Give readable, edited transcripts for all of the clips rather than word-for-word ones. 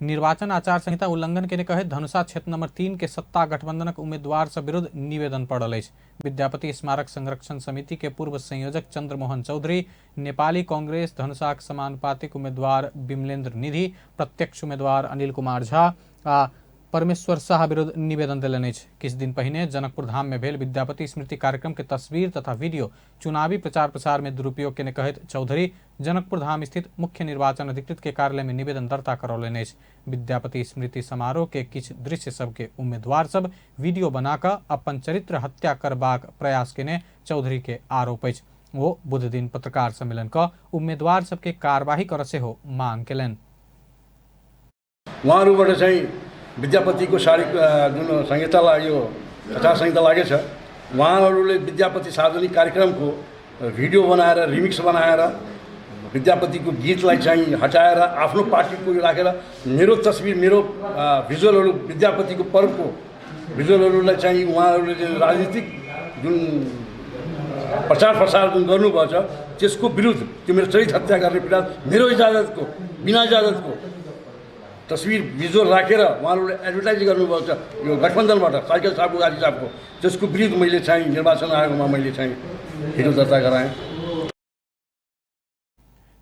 निर्वाचन आचार संहिता उल्लंघन केने कहैत धनुषा क्षेत्र नंबर 3 के सत्ता गठबंधनक उम्मीदवार सब विरुद्ध निवेदन पड़ल अछि। विद्यापति स्मारक संरक्षण समिति के पूर्व संयोजक चंद्रमोहन चौधरी, नेपाली कांग्रेस धनुषाक समानुपातिक उम्मीदवार बिमलेंद्र निधि, प्रत्यक्ष उम्मीदवार अनिल कुमार झा आ परमेश्वर शाह विरुद्ध निवेदन देलनि अछि। किछु दिन पहिने जनकपुर धाम में भेल विद्यापति स्मृति कार्यक्रम के तस्वीर तथा वीडियो चुनावी प्रचार प्रसार में दुरुपयोग केने कहैत चौधरी जनकपुर धाम स्थित मुख्य निर्वाचन अधिकृत के कार्यालय में निवेदन दर्ता करौलनि अछि। विद्यापति स्मृति समारोह के किछु दृश्य सबके उम्मीदवार सब वीडियो बना कऽ अपन चरित्र हत्या करबाक प्रयास केने चौधरी के आरोप अछि। ओ बुधदिन पत्रकार सम्मेलन कऽ उम्मीदवार सबके कार्यवाही करऽ सेहो मांग केलनि। उहाँहरूबाट चाहिँ विद्यापतिको सारी जुन संहितालाई यो आचार संहिता लागेछ, उहाँहरूले विद्यापति सार्वजनिक कार्यक्रमको भिडियो बनाएर रिमिक्स बनाएर विद्यापतिको गीतलाई चाहिँ हटाएर आफ्नो पार्टीको यो राखेर मेरो तस्बिर, मेरो भिजुअलहरू, विद्यापतिको पर्वको भिजुअलहरूलाई चाहिँ उहाँहरूले चाहिँ राजनीतिक जुन प्रचार प्रसार जुन गर्नुभएको छ त्यसको विरुद्ध त्यो मेरो चरित्र हत्या गर्ने प्रयास, मेरो इजाजतको बिना इजाजतको तस्बिर भिजुअल राखेर उहाँहरूले एडभर्टाइज गर्नुभएको छ यो गठबन्धनबाट साइकल छापको गाडी छापको, त्यसको विरुद्ध मैले चाहिँ निर्वाचन आयोगमा मैले चाहिँ हिजो दर्ता गराएँ।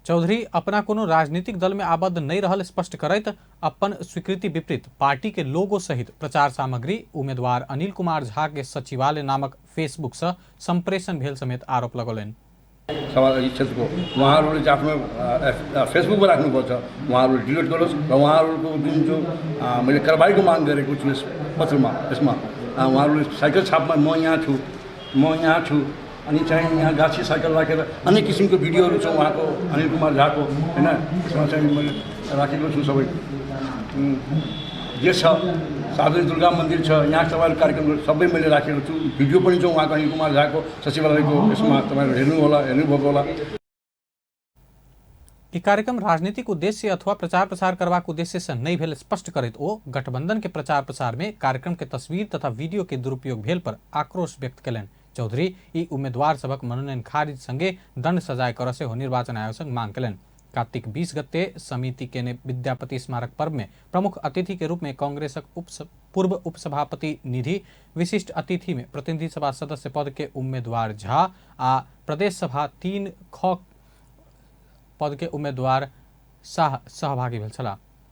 चौधरी अपना कोनो राजनीतिक दल में आबद्ध नहीं रहल स्पष्ट करैत अपन स्वीकृति विपरीत पार्टी के लोगो सहित प्रचार सामग्री उम्मीदवार अनिल कुमार झा के सचिवालय नामक फेसबुक से संप्रेषण भेल समेत आरोप लगौलनि। समाज क्षेत्रको उहाँहरूले चाहिँ आफ्नो फेसबुकमा राख्नुपर्छ, उहाँहरूले डिलिट गरोस् र उहाँहरूको जुन जो मैले कारबाहीको माग गरेको छु यस पत्रमा, यसमा उहाँहरूले साइकल छापमा म यहाँ छु, म यहाँ छु अनि चाहिँ यहाँ गाछी साइकल राखेर अनेक किसिमको भिडियोहरू छ उहाँको अनिल कुमार झाको, होइन, त्यसमा चाहिँ मैले राखेको छु सबै। जे छ सार्वजनिक दुर्गा मन्दिर छ, यहाँ तपाईँहरू कार्यक्रमहरू सबै मैले राखेको छु। भिडियो पनि छ उहाँको अनिल कुमार झाको सचिवालयको, यसमा तपाईँहरू हेर्नु होला, हेर्नुभएको होला। ई कार्यक्रम राजनीतिक उद्देश्य अथवा प्रचार प्रसार करबाक उद्देश्य से नहीं भेल स्पष्ट करैत ओ गठबंधन के प्रचार प्रसार में कार्यक्रम के तस्वीर तथा वीडियो के दुरुपयोग भेल पर आक्रोश व्यक्त केलनि। चौधरी ई उम्मीदवार सभक मनोनयन खारिज संगे दंड सजाय करऽ सेहो निर्वाचन आयोग संग मांग केलनि। कार्तिक 20 गते समिति के विद्यापति स्मारक पर्व में प्रमुख अतिथि के रूप में कांग्रेसक पूर्व उपसभापति निधि, विशिष्ट अतिथि में प्रतिनिधि सभा सदस्य पद के उम्मीदवार झा आ प्रदेश सभा 3 ख पद के उम्मीदवार शाह सहभागी भेल छलाह।